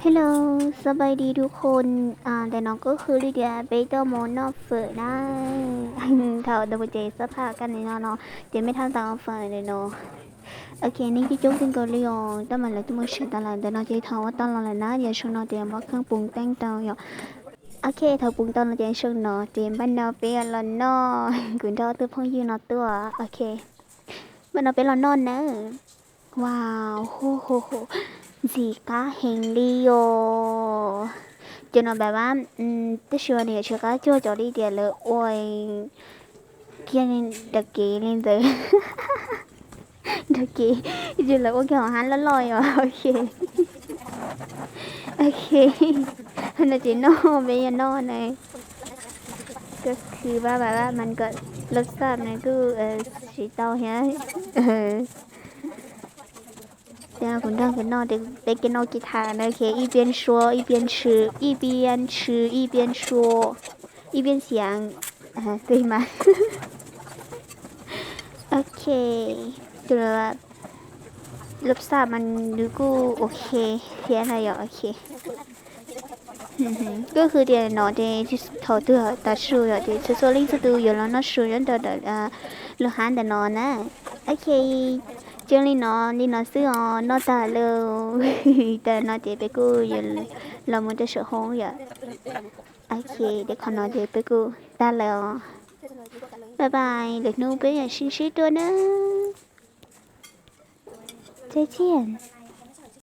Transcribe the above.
Hello, ສະບາຍດີທຸກຄົນ. ເອີ ເດ ເນາະ ກໍຄື Lydia ເປັນໂຕໂມນອກເຟີນນະ. ເທົ່າເດີມ ເຈ ສະພາບກັນເນາະ ເນາະ ເຈ ໄມ່ທັນຕາອອກເຟີນເນາະ. ໂອເຄ ເນ ຈະຈົບເພງເກົາຫຼີ ຕາມມາແລ້ວ ຕຸມາເຊຕາລາ ເດ ເນາະ ເຈ ເທົ່າວ່າຕາລອງແລ້ວນະ ຢາກຊົງເນາະ ເຕຍ ບໍ່ເຄີງປຸງແຕ່ງເຕົາ ໂອເຄ ເທົ່າປຸງເຕົາເນາະ ເຈ ຊົງເນາະ ເຈ ບ້ານເນາເປັນລອດນອກ ກຸນເທົ່າ ໂຕໂພງຍືນເນາະ ຕົວ ໂອເຄ ບ້ານເນາເປັນລອດນອກເນາະ. ວ້າວ ໂຫ ໂຫ ໂຫ ນ໌ ຊິງຄ້າເຮງລຽວ ເຈົ້າເນາະ ແບບວ່າ ອືມ ເຈົ້າຊິວ່າເນ ຊິງຄ້າ ເຈົ້າ ເຈົ້າ Lydia ເລີຍ ໂອ້ຍ ເກັ່ງ ດາເກ ເລີຍເນ ດາເກ ເຈົ້າ ເລີຍ ໂອເຄ ຫອມຫາມ ລອດລອດ ໂອເຄ ໂອເຄ ເນ ເຈ ເນາະ ເປັນຍາເນາະ ເນ ກໍຄືວ່າ ແບບວ່າ ມັນກໍ รสชาติ ມັນກໍ ເອີ ຊິເຕົາເຮ ເອີ ເຈົ້າ ເນາະ ເປັນເກມເນາະ ເກມທານ ໂອເຄ 一边说一边吃 一边吃一边说一边想 对吗 โอเค เจ้า รสชาติ มันดูก็โอเคเพี้ยนอะไรอ่ะ โอเค ก็คือเดี๋ยวเนาะ เดี๋ยวถอดตัวตัดสูตร เดี๋ยว โซเชียล ลิงก์ สตู อยู่แล้วเนาะ สูตร ย้อนต่อ เดี๋ยว เอ่อ ลูกค้า แต่เนาะนะ โอเค เจอ เลยเนาะ นี่เนาะ ซื้ออ๋อ นอกจาก เลย แต่เนาะ เดี๋ยว เปกูอยู่ เรามันจะเฉยห้องอย่า โอเค เดี๋ยวขอเนาะ เดี๋ยว เปกู ได้เลยอ๋อ บ๊ายบาย เดี๋ยวนู้น เปอยากชิงชิดตัวนะ 再见